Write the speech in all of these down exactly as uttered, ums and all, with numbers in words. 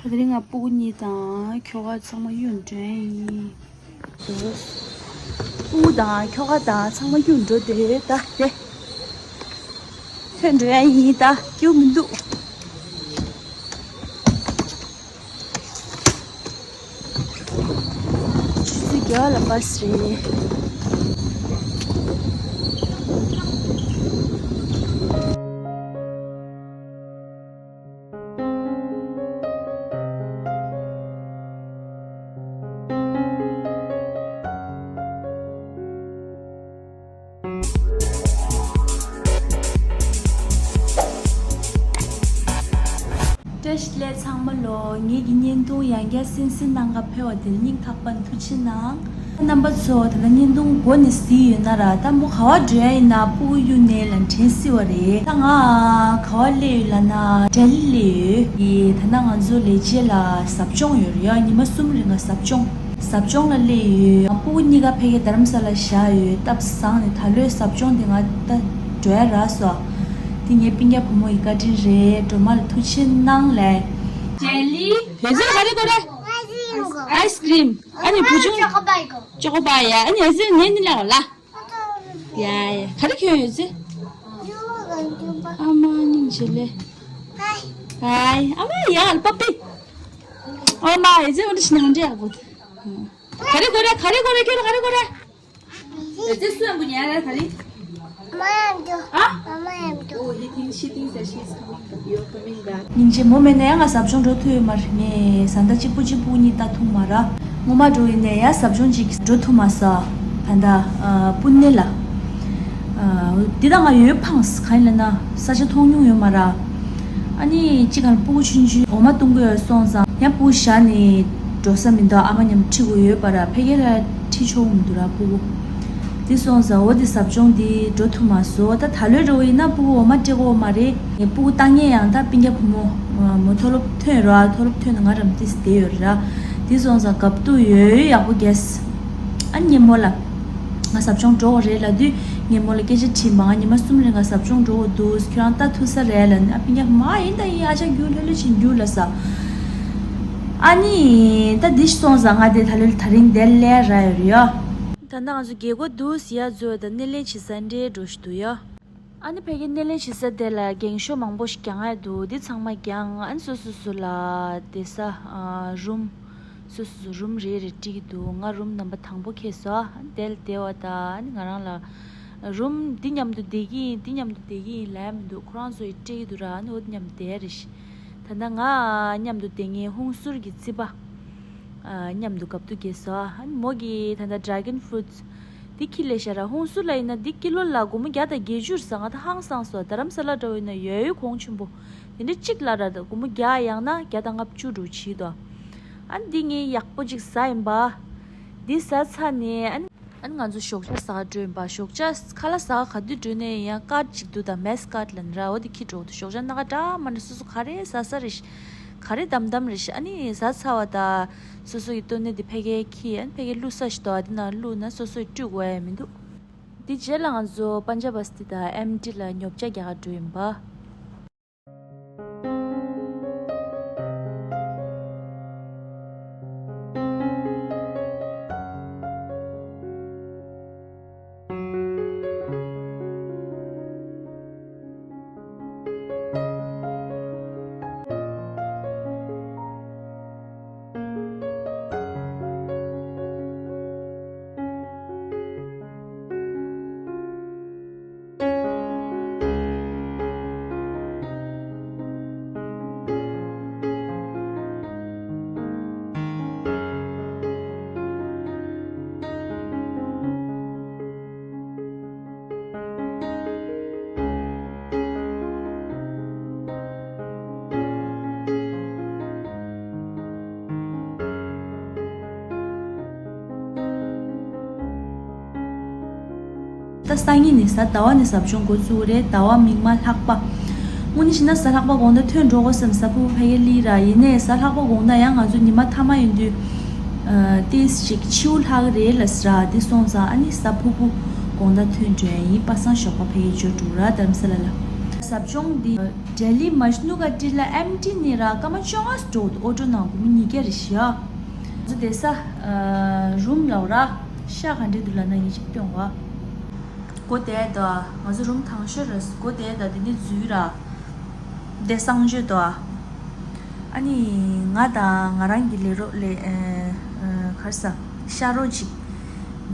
དེ་རིང་ང་སྤུ་གུ་གཉིས་དང་ཁྱོ་ག་ཚང་མ་གཡུག་འགྲོ་ཡིན། སྤུ་གུ་དང་ཁྱོ་ག་དང་ཚང་མ་གཡུག་འགྲོ་དེ་ད་དེ། ཐོན་འགྲོ་ཡ་ཡིན། ད་སྐྱིད་མི་འདུག་ཆུ་ཚོད་བརྒྱད་ལ་བྷ་སི་རེད། བཀྲ་ཤིས་བདེ་ལེགས་ཚང་མ་ལོ། ངེད་ཀྱི་བརྙན་ཐུང་ཡང་བསྐྱར་གསན་གཟིགས་གནང་ག་ཕེབས་པ་དེར་སྙིང་ཐག་པ་ནས་ཐུགས་རྗེ་གནང་། རྣམ་པ་ཚོ་ད་ལྟ་བརྙན་ཐུང་འགོ་ནས་གཟིགས་ཡོད་ན་ར། ད་མོ་ག་བ་འགྲོ་ཡ་ཡིན་ན་སྤུ་གུ་གཡུག་ནས་ལ་དྲན་སྲིད་པ་རེད། ད་ང་ག་བ་སླེབས་ཡོད་ལབ་ན་ལྡི་ལི་སླེབས་ཡོད། ཡི་ད་ལྟ་ང་ཚོ་ལས་བྱེད་ལ་ཟབ་སྦྱོང་ཡོད་རེད་ཡ། ཉི་མ་གསུམ་རིང་ལ་ཟབ་སྦྱོང་། ཟབ་སྦྱོང་ལ་སླེབས་ཡོད། སྤུ་གུ་གཉིས་ཀ་ཕ་གིར་རྡ་རམ་ས་ལ་བཞག་ཡོད། སྟབས་བཟང་ནས་ད་ལོའི་ཟབ་སྦྱོང་དེ་ང་ད་འགྲོ་ཡ་རག་སོང་། དེ་ངའི་སྤུན་ཀྱག་བུ་མོ་ཡི་བཀའ་དྲིན་རེད། སྒྲོལ་མ་ལ་ཐུགས་རྗེ་གནང་ལེ། ཇེ་ལི། བོད་ཟས་ག་རེ་དགོས་རེད། ཨའི་སི་ཀྲིམ། ཨ་ནི་བུ་ཆུང་། ཅོ་ཀོ་པ་ཡ། ཨ་ནི་ཨ་ཟེ་ནས་ནི་ལ་ལ། ཡ་ཡ། ག་རེ་ཁྱོད་ཡོད་ཟེ། ཨ་མ་སྙིང་རྗེ་ལེ། ཧའི། ཨ་མ་ཡ་པ་པི། ཨ་མ་ཡ་ཟེ་འོ་དེ་ཤི་ནང་འདྲེ་ཡག་པོ། ག་རེ་དགོས་རེད། ག་རེ་དགོས་རེད། ཁྱོད་ལ་ག་རེ་དགོས་རེད། ཨ་ཙི་སུ་ཡང་བུ་ཉལ་ར་ད་རིང་། མ་ཡང་འགྲོ། ཨ། མ་ཡང་འགྲོ། Oh, he thinks, she thinks that she's coming, but you're coming back. སྙིང་རྗེ། མོ་མེད་ན་ཡང་ང་ཟབ་སྦྱོང་འགྲོ་ཐུབ་ཡོད་མ་རེད། ངས་བཟའ་ཟླ་གཅིག་པུ་གཅིག་པུ་གཉིས་ལྟ་ཐུབ་མ་རེད། ངོ་མ་འགྲོ་ཡིན་ནའི་ཡང་ཟབ་སྦྱོང་གཅིག་འགྲོ་ཐུབ་མ་སོང་། ད་ལྟ་ཨ་པུ་ནེ་ལ། ཨ་འདི་ད་ང་ཡོད་ཕངས། གང་ཡིན་ལབ་ན་ས་ཆ་མཐོང་མྱོང་ཡོད་མ་རེད། ཨ་ནི་གཅིག་ག་ལ་སྤུ་གུ་ཆུང་ཆུང་འོ་མ་བཏུང་གི་ཡོད་སོང་ཙང་ཡང་སྤུ་གུ་བཞག་ནས་འགྲོ་ས་མི་འདུག་ཨ་མ་མཉམ་ཁྲིད་དགོས་ཡོད་པ་ར། ཕ་གི་ལ་ཁྲིད་ཆོག་མི་འདུག་ར་སྤུ་གུ། དེ་སོང་ཙང་འོ་དེ་ཟབ་སྦྱོང་དེ་འགྲོ་ཐུབ་མ་སོང་། ད་ད་ལོའི་འགྲོ་བ་ཡིན་ན་སྤུ་གུ་འོ་མ་སྤྲད་དགོས་མ་རེད། ངས་སྤུ་གུ་ལྟ་མཁན་ཡང་ད་སྤུན་ཀྱག་བུ་མོ་མོ་མཐོ་སློབ་ཐོན་ར། མཐོ་སློབ་ཐོན་ནས་ང་རམ་ཏིས་བསྡད་ཡོད་ར། དེ་སོང་ཙང་དགའ་སྡུག་ཡོད་ཡོད་ཡག་པོ་རྒྱས། ཨ་ནི་ངས་མོ་ལ། ང་ཟབ་སྦྱོང་འགྲོ་དགོས་རེད་ལབ་དུས་ངས་མོ་ལ་སྐད་ཆ་དྲིས་པ། ང་ཉི་མ་གསུམ་རིང་ང་ཟབ་སྦྱོང་འགྲོ་དགོས་འདུག་ཁྱོད་རང་ལྟ་ཐུབ་ས་རེད་ལབ་ནས། ཨ་སྤུན་ཀྱག་མ་ཡིན་ད་ཡིན། ཨ་ཅག་རྒྱུགས་ལྷོད་ལྷོད་བྱེད་རྒྱུགས་ལ་ས། ཨ་ནི་ད་འདི་སོང་ཙང་ང་དེ་ད་ལོ་ད་རིང་དེ་ལས་ར་ཡོད་རེད་ཡ། ད་ནང་ཚོ་རྒྱལ་སྒོ་འདུག་ཟེར་ཡ་ཚོ་ད་སྣེ་ལེན་བྱེད་ས་འདྲེ་འགྲོ་ཞིག་འདུག་ཡ། ཨ་ནི་ཕ་གི་སྣེ་ལེན་བྱེད་ས་དེ་ལ་རྒྱང་ཤོག་མང་པོ་ཞིག་རྒྱང་ཡ་འདུག་འདི་ཚང་མ་རྒྱང་། ཨ་ནི་སོ་སོ་སོ་ལ་བསྡད་ས་ཨ་རུམ། སོ་སོ་སོ་རུམ་རེ་རེ་སྤྲད་ཀྱི་འདུག་ང་རུམ་ནམ་བར་དང་པོ་ཁེལ་སོང་། ཨ་ནི་དེ་ལ་བསྡད་པ་དང་། ཨ་ནི་ང་རང་ལ་རུམ་འདི་མཉམ་དུ་བསྡད་ཀྱི་ཡིན། འདི་མཉམ་དུ་བསྡད་ཀྱི་ཡིན་ལབ་ཡ་མི་འདུག་ཁོ་རང་ཚོ་ཡིས་སྤྲད་ཀྱི་འདུག་ར། ཨ་ནི་འོ་འདི་མཉམ་དུ་བསྡད་ཡ་རེད་ཤག་ད་ལྟ་ང་མཉམ་དུ་བསྡད་མཁན་ཧུང་སུར་གྱི་རྩིས་པ། ཨ་མཉམ་དུ་དགའ་སྡུག་རྒྱས་སོང་། ཨ་ནི་མོ་གིས་ད་ལྟ་ཌེ་གོན་ཕུ་རུ་ཊི་འདི་ཁྱེར་སླེབས་ཤག་ར། ཧུང་སུར་ལ་ཡིན་ན་འདི་ཀི་ལོ་ལ་སྒོར་མོ་བརྒྱ་དང་བརྒྱད་ཅུ་རེད་ཟེར། ང་ད་ཧང་སངས་སོང་། རྡ་རམ་ས་ལ་འདྲ་བོ་ཡིན་ན་ཡོད་ཡོད་གོང་ཆེན་པོ་དེ་འདྲ་གཅིག་ལ་ར་ད་སྒོར་མོ་བརྒྱ་ཡང་ན་བརྒྱ་དང་ལྔ་བཅུ་འདྲ་བོ་བྱེད་དོ། ཨ་ནི་འདི་ངས་ཡག་པོ་ཅིག་ཟ་ཡིན་པ། འདི་ཟ་ཚར་ནས་ཨ་ནི། ཨ་ནི་ང་ཚོ་ཞོགས་ཇ་ཟ་ག་འགྲོ་ཡིན་པ། ཞོགས་ཇ་ཁ་ལག་ཟ་ག་ག་དུས་འགྲོ་ནའི་ཡང་ཀར་ཌི་ཅིག་འདུག་ད་མེས་ཀར་ཌི་ལབ་ནི་ར། འོ་དེ་འཁྱེར་འགྲོ་གི་འདུག་ཞོགས་ཇ་སྣ་ཁ་འདྲ་མ་འདྲ་སོ་སོ་ག་རེ་ཟ་ས་རེད་ཤག་ག་རེ་དམ་དམ་རེད་ཤག་ཨ་ནི་ཟ་ཚར་བ་ད་སོ་སོ་ཡི་ལྟོ་སྣོད་དེ་ཕ་གིར་འཁྱེར། ཨ་ནི་ཕ་གིར་བླུགས་ས་ཞིག་འདུག་ཨ་དེ་ནང་བླུགས་ན་སོ་སོ་ཡི་བཀྲུ་དགོས་ཡ་མི་འདུག་དེ་རྗེས་ལ་ང་ཚོ་པན་ཇ་བ་སི་ཏི་དང་ཨེམ་ཊི་ལ་ཉོ་ཆ་རྒྱག་ག་འགྲོ་ཡིན་པ། ད་སང་ཉིན་ནས་གཟའ་ཟླ་བ་ནས་ཟབ་སྦྱོང་འགོ་བཙུགས་རེད། ཟླ་བ་མིག་དམར་ལྷག་པ། དངོས་གནས་བྱས་ན་གཟའ་ལྷག་པ་དགོང་དག་ཐོན་འགྲོ་དགོས་བསམ། གཟའ་ཕུར་བུ་ཕ་གིར་སླེབས་ར། ཡིན་ནའི་གཟའ་ལྷག་པ་དགོང་དག་ཡང་ང་ཚོ་ཉི་མ་ཐ་མ་ཡིན་དུས། ཨ་ཏོག་ཙམ་ཅིག་འཕྱི་པོ་ལྷག་གི་རེད་ལབ་ཟེར་ར། དེ་སོང་ཙང་ཨ་ནི་གཟའ་ཕུར་བུ་དགོང་དག་ཐོན་འགྲོ་ཡ་ཡིན། པ་སངས་ཞོགས་པ་ཕ་གིར་འབྱོར་འགྲོ་ར། རྡ་རམ་ས་ལ་ལ། གཟའ་ ཟབ་སྦྱོང་འདི་ལྡི་ལི་མཇ་ནུ་ག་ཊི་ལ་ཨེམ་ཊི་ནས་ར་སྐར་མ་བཅོ་ལྔ་འགྲོ་འདུག་ཨོ་ཊོ་ནང་སྒོར་མོ་ཉིས་བརྒྱ་རེད་ཤག་ང་ཚོ་བསྡད་ས་རུམ་ལབ་ར་ཤག་ག་འདྲས་འདུག་ལབ་ན་ཡིན་གཅིག་སྟོན་བ། སྒོ་བསྡད་དོ། ང་ཚོ་རུམ་དང་ཤོས་རེད། སྒོ་བསྡད་དོ། དེ་ནས་འཛུལ་ར། དེ་གསང་སྤྱོད་དོ། ཨ་ནི་ང་དང་ང་རང་གི་ལས་རོགས་ལས་ཨ་ཨ་ག་རེ་ཟ་ཤག་རོགས་གཅིག་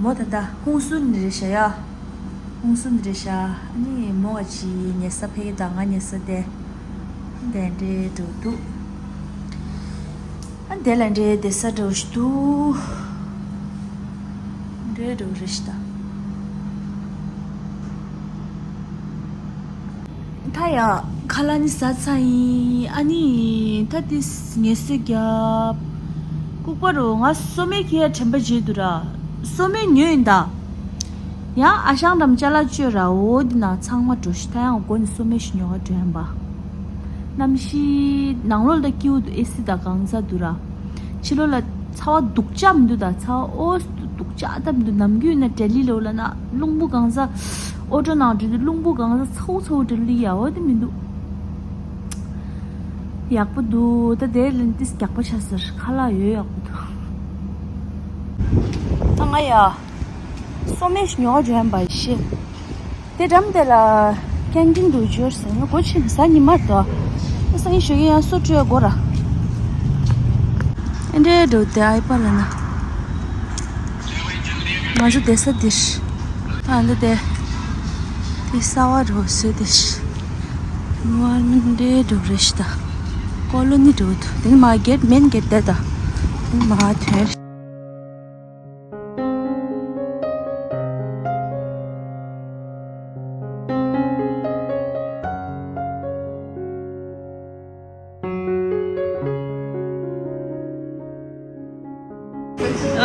མོ་ད་ལྟ་ཧུན་སུར་ནས་རེད་ཤག་ཡ། ཧུན་སུར་ནས་རེད་ཤག་ཨ་ནི་མོ་བ་གཅིག་ཉལ་ས་ཕ་གི་དང་ང་ཉལ་ས་དེ། དེ་འདྲས་འགྲོ་འདུག་ཨ་དེ་ལ་འདྲའི་བསྡད་ས་འདྲ་བོ་ཞིག་འདུག་འདྲའི་འདྲ་བོ་རེད་ཤག་ད། ད་ཡ་ཁ་ལག་ནི་ཟ་ཚར་ཡིན། ཨ་ནི་ད་དེ་ངལ་གསོ་རྒྱབ། ལྐུགས་པ་རུ་ང་སོ་མའི་ཁྱེར་དྲན་པ་བརྗེད་འདུག་ར། སོ་མའི་ཉོས་ཡིན་ད། ཡང་ཨ་ཞང་འགྲམ་ཅ་ལག་བཅོས་ར་འོ་འདི་ན་ཚང་མ་འགྲོ་ཤི། ད་ཡང་སྒོ་ནས་སོ་མའི་ཞིག་ཉོ་ག་འགྲོ་ཡིན་པ། གནམ་གཤིས་ནང་ལོགས་ལ་སྐྱིད་པོ་འདུག་ཨེ་སི་དང་གང་ཚ་འདུག་ར། ཕྱི་ལོགས་ལ་ཚ་བ་སྡུག་ཅག་མི་འདུག་ད་ཚ་བ་ཨོ་སི་སྡུག་ཅག་ད་མི་འདུག་ནམ་རྒྱུན་ན་ལྡི་ལི་ལོ་ལ་ན་རླུང་བུ་གང་ཚ་ཨོ་ཊོ་ནང་འགྲོ་དུས་རླུང་བུ་གང་ཚ་ཚ་བོ་ཚ་བོ་འགྲོ་ལི་ཡ་འོ་དེ་མི་འདུག་ཡག་པོ་འདུག་ད་དེ་ལན་ཏིས་རྒྱག་པ་ཆ་ཟེར་ཁ་ལག་ཡོད་ཡག་པོ་འདུག་ད་ང་ཡ། སོ་མའི་ཉོ་བ་འགྲོ་ཡན་པ་ཤེས། དེ་འགྲམ་དེ་ལ་ཀན་ཏིན་འགྲོ་འབྱོར་ཟེར་ན་སྒོ་ཕྱེ་ནས་གཟའ་ཉི་མར་དོ། སང་ཉིན་ཞོགས་ཀས་ཡང་སོ་བཀྲུ་ཡ་དགོས་ར། ཨེ་འདྲའི་འགྲོ་དེ་ཨའི་པ་ལ་ན། ང་ཚོ་བསྡད་ས་དེ་ཤི། ད་འདི་དེ། དེ་གསར་བ་འགྲོ་སོ་དེ་ཤི། ནུ་ཨར་མིན་འདྲའི་འགྲོ་རེ་ཤི་ད། ཀོ་ལོ་ནི་འགྲོ་དུ་དེ་ནི་མ་གེད་མེན་གེད་དེ་ད། དེ་ནི་མ་ཐོན།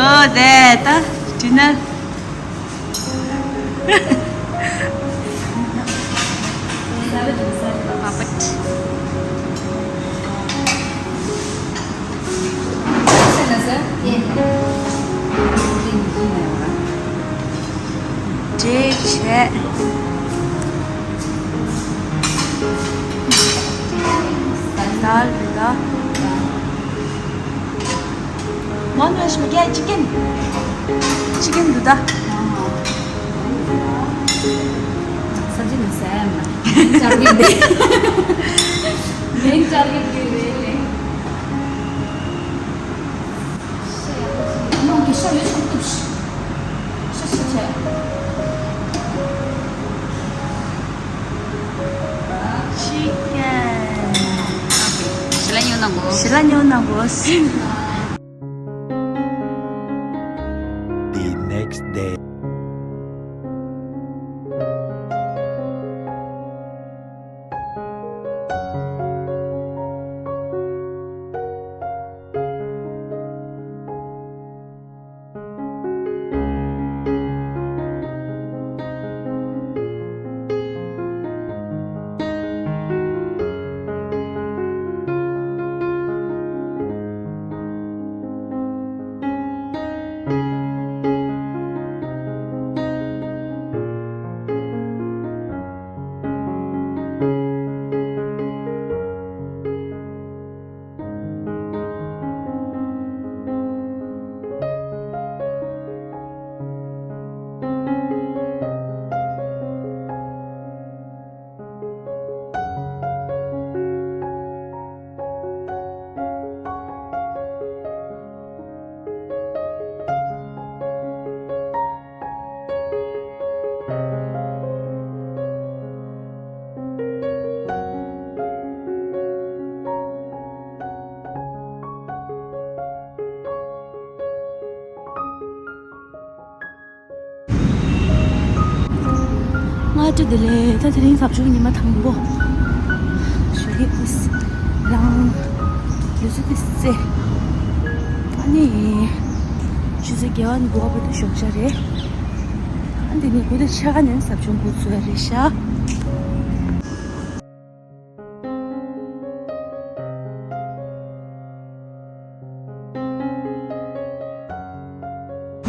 ཨོ་དེ་ད་ཌི་ནར། པ་པད། འདྲེས་བྱས། ད་ལ། One vegetable, yeah, chicken. Chicken འདུག་ད། Sabji na sam. Target de. Main target ke liye. Ama ki şöyle çok tuş. Şu şu şey. Chicken. Okay. Sila nyo na go. Sila nyo na go. The next day. སྔ་དྲོ་བདེ་ལེགས། ད་དེ་རིང་ཟབ་སྦྱོང་ཉི་མ་དང་པོ། ཞོགས་ཀས་ཏིས་ལངས། ལུས་ཚུ་ཏིས་རྩེ། ཨ་ནི་ཆུ་ཚོད་བརྒྱད་པ་ནས་དགུ་པ་བར་དུ་ཞོགས་ཇ་རེད། ཨ་འདི་ནས་དགུ་དང་ཕྱེད་ཀ་ནས་ཟབ་སྦྱོང་འགོ་ཚུགས་ཡ་རེད་ཤག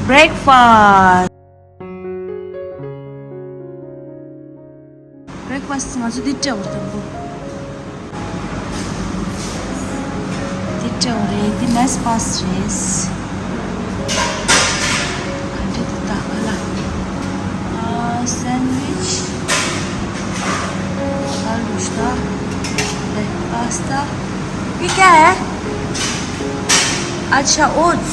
Breakfast. Breakfast ང་ཚོ་འདི་སྤྲད་པ་དང་པོ། འདི་སྤྲད་པ་རེད། འདི་མེས་པཱས་རེད། ག་འདྲ་འདི་ད་ག་ལ། ཨ། སེན་ཝིཆ། आलू का। देख, पास्ता। ये क्या है? अच्छा, ओट्स।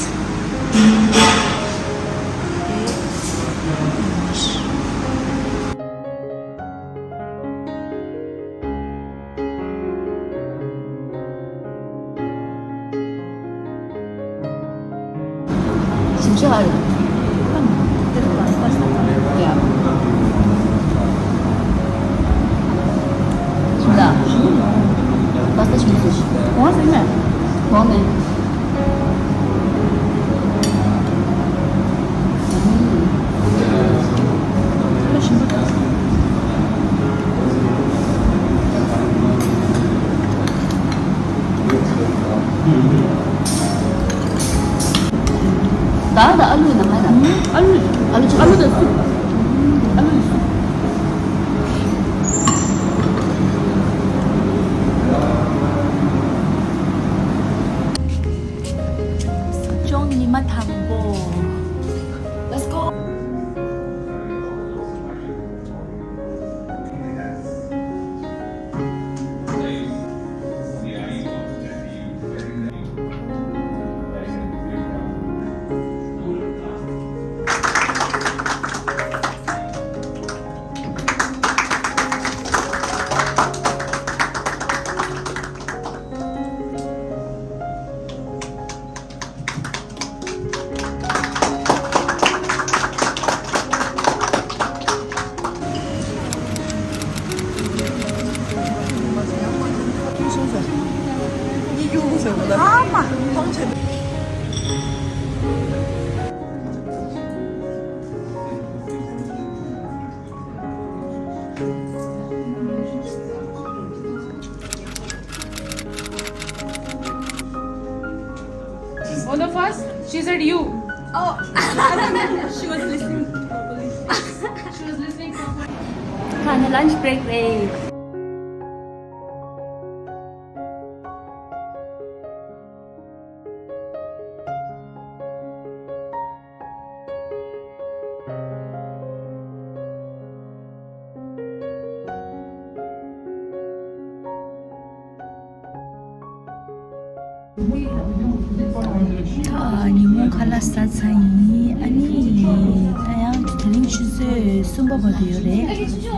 ད་ད་ཨ་ལུ་ནང་ང་ན། ཨ་ལུ། ཨ་ལུ། ཨ་ལུ་དང་སུབ། ཨ་ལུ་དང་སུབ། ཟབ་སྦྱོང་ཉི་མ་དང་པོ། Let's go. One of us, she said you. Oh, I don't know. She was listening properly. She was listening properly. ཁ་ནས་lunch break རེད། ད་ཉིན་མོ་ཁ་ལག་ཟ་ཚར་ཡིན། ཨ་ནི་ད་ཡང་དེ་རིང་ཆུ་ཚོད་གསུམ་པ་བར་དུ་ཡོད་རེད། ང་ཚོ་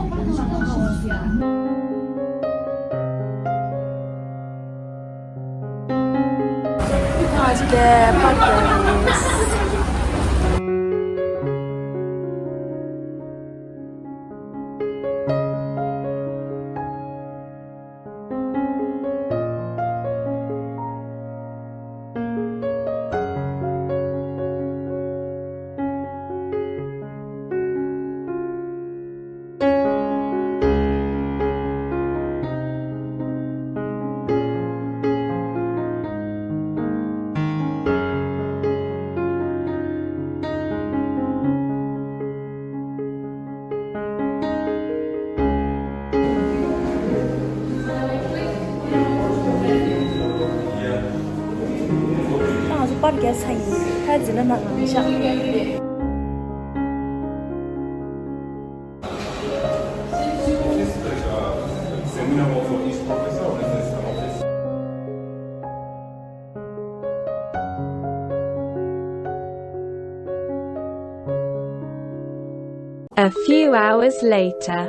པར་རྒྱག་ཚར་ཡིན། ད་འཛིན་གྲྭ་ནང་ལ་བཞག A few hours later.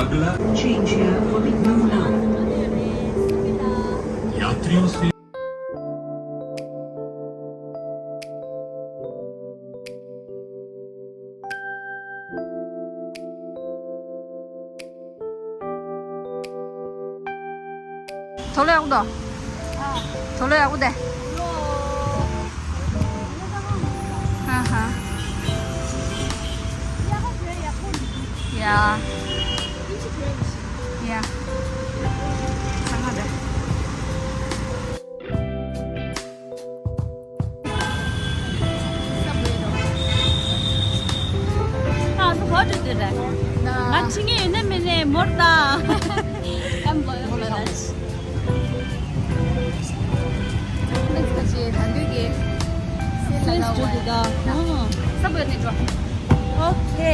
अगला change here for the blue line. यात्रियों से ཐོ་ལོ་ཡག་པོ་འདུག་ཐོ་ལོ་ཡག་པོ་འདུག་ཧ་ཧ། ཡ། ཡ། ཚང་མ་འདུག་ང་ཚོ་ག་འགྲོ་འདོད་རེད། འདི་ད། ཨོ། ས་བོད་ནས་འགྲོ། ཨོ་ཁེ།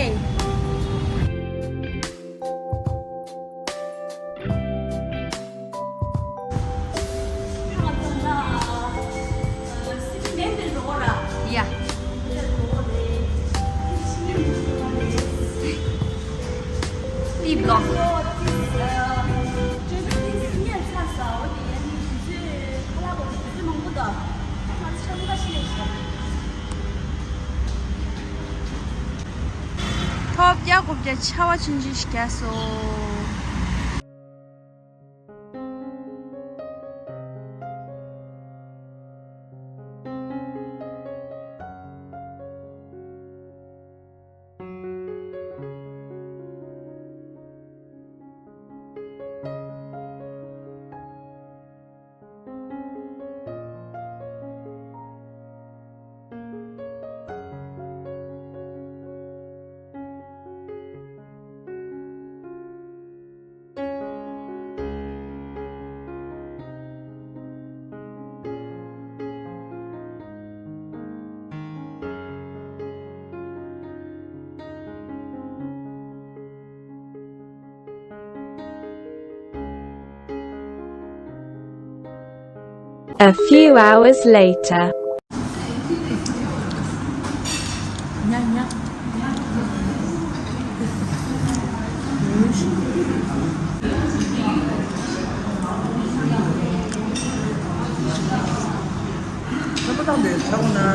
ཡ། ཏིབ་གོ། ཐོབ་རྒྱག་དགོས་རྒྱ་ཆེ་བ་ཆུང་ཆུང་ཞིག་རྒྱག་སོང་། A few hours later.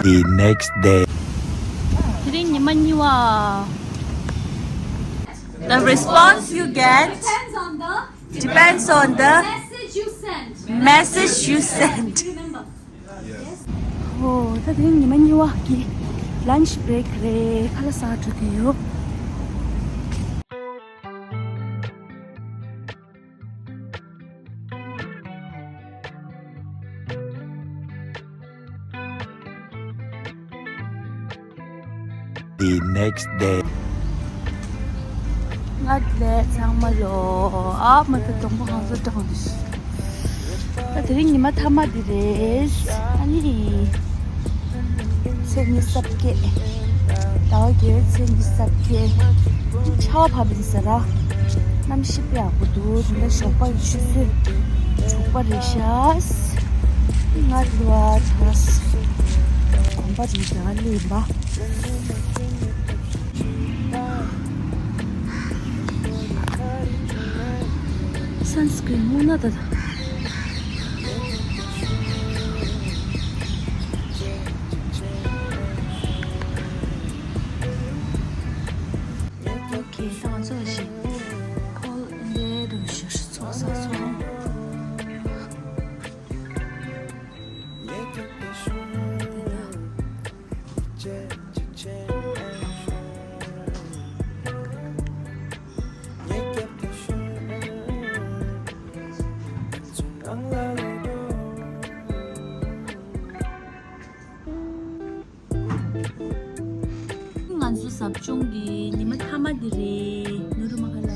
The next day. དེ་རིང་ཉི་མ་གཉིས་པ། The response you get depends on the depends on the message you send. Message you send. Remember. Yes. ཨོ། ད་དེ་རིང་ཉི་མ་གཉིས་པ་གི་lunch break རེད། ཁ་ལག་ཟ་འགྲོ་གི་ཡོད། The next day. ང་ལས་ཚང་མ་ལོ། ཨ་མ་ད་གདོང་པ་གང་ཚོད་གྲང་འདུག་ད་དེ་རིང་ཉི་མ་མཐའ་མ་འདི་རེད། ཨ་ནི། ཚེས་ཉི་ཤུ་རྩ་བརྒྱད། ཟླ་བ་བརྒྱད་པའི་ཚེས་ཉི་ཤུ་རྩ་བརྒྱད། ཆར་པ་བབས་ཡིན་ཟེར་ར། གནམ་གཤིས་དཔེ་ཡག་པོ་འདུག་དེ་འདྲ་ཞོགས་པ་ཡི་ཆུ་ཚོད་དྲུག་པ་རེད་ཤག་ང་ལུ་བ་ཐ་ས་གོམ་པ་རེད་ཟེར་བ་སླེབས་པ། Sunscreen སྨུག་ནག་ད་ད། ཨོ་ཁེ། ད་ང་ཚོ་ཞིག་ཁོ་འདའི་རུ་ཞིག་ཚོགས་ས་སོང་། ང་ཚོ་ཟབ་སྦྱོང་གི་ཉི་མ་མཐའ་མ་འདི་རེད། ནུ་རུ་མ་ཁ་ལ།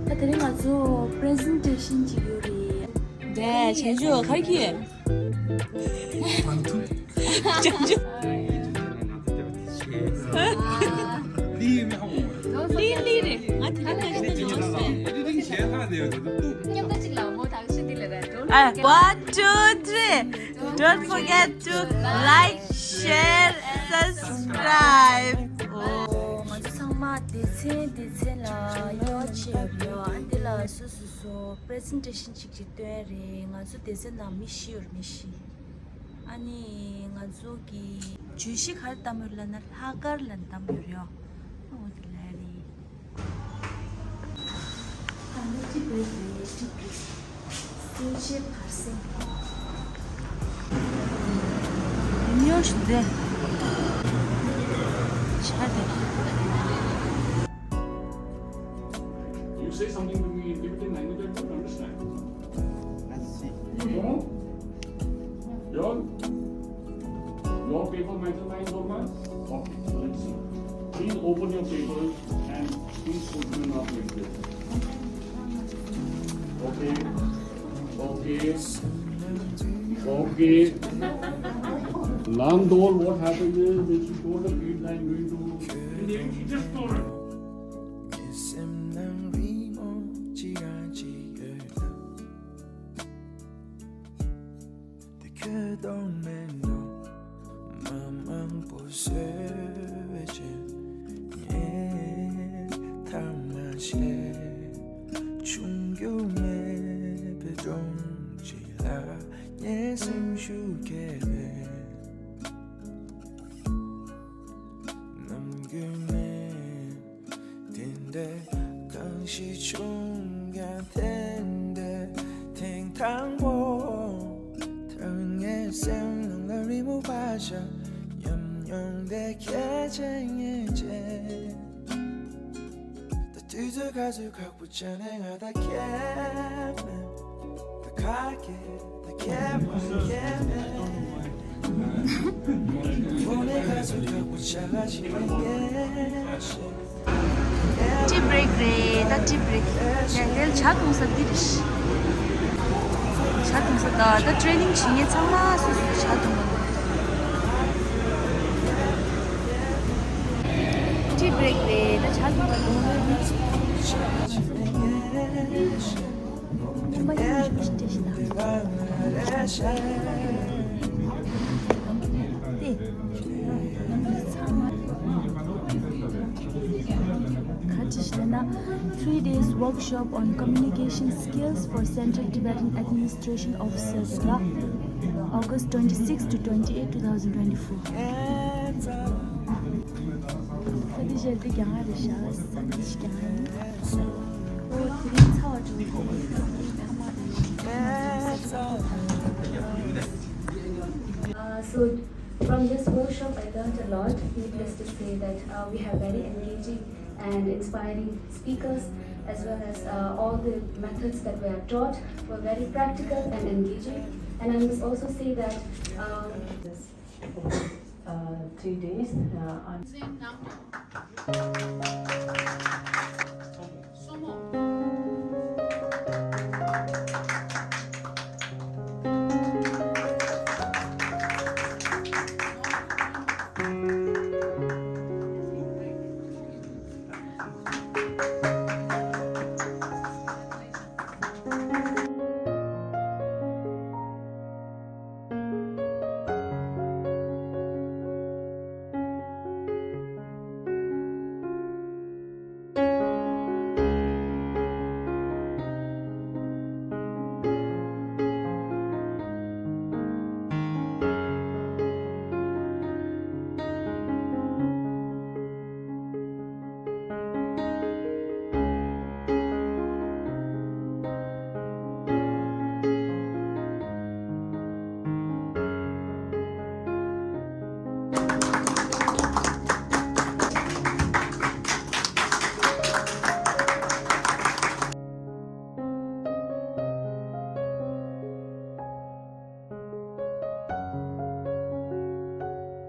ད་དེ་རིང་ང་ཚོ་presentation ཅིག་ཡོད་རེད། འདྲ་བྱས་འཇོག་གར་གྱིས། བྱས་འཇོག་ལི་ལི་རེད། ང་དེ་རིང་ང་ཞིག་ཏུ་ཡོང་སོང་། མཉམ་དུ་གཅིག་ལ་མོ་དང་ཤི་འདི་ལ་ར། Don't forget. One, two, three. Don't forget to like, share, subscribe. ང་ཚོ་ཚང་མ་སྡེ་ཚན་སྡེ་ཚན་ལ་ཡོ་ཆེ་ཡོ་ཨ་འདི་ལ་སོ་སོ་སོ་presentation ཅིག་ཅིག་སྟོན་རེད། ང་ཚོ་སྡེ་ཚན་ནང་མི་བཞི་ཡོད་རེད། མི་བཞི། ཨ་ནི་ང་ཚོ་གི་བརྗོད་གཞི་ག་རེ་བཏང་ཡོད་ལབ་ན་ལྷག་དཀར་ལབ་བཏང་ཡོད་རེད། ཨོ་དེ་ལ་རེད། ཨ་ནི་ཅི་བེད་རེད་ཅི་བེད། སེང་ཆེན་བར་སེང་། ཉོ་ཞུ་དེ། ཆ་དེ། You say something to me in Tibetan language, I don't understand. Let's see. No? Your, your paper mental lines or mine? Okay, so let's see. Please open your paper and please put them up like this. Okay. Okay. Okay. Lamdol, what happened is that she told the kids, "I'm going to." Tea break རེད། ད་tea break ཡ། དེར་ཇ་འཐུང་ས་འདི་རེད། ཇ་འཐུང་ས། ད་ད་training བྱེད་མཁན་ཚང་མ་སོ་སོ་ཇ་འཐུང་གི། Tea break རེད། ད་ཇ་འཐུང་ས་འདུག Three days workshop on communication skills for Central Tibetan Administration Officers, August twenty-six to twenty-eight, two thousand twenty-four. Uh, so from this workshop, I learned a lot. Needless to say that uh, we have very engaging and inspiring speakers, as well as uh, all the methods that were taught were very practical and engaging. And I must also say that um, this for uh, three days uh, on.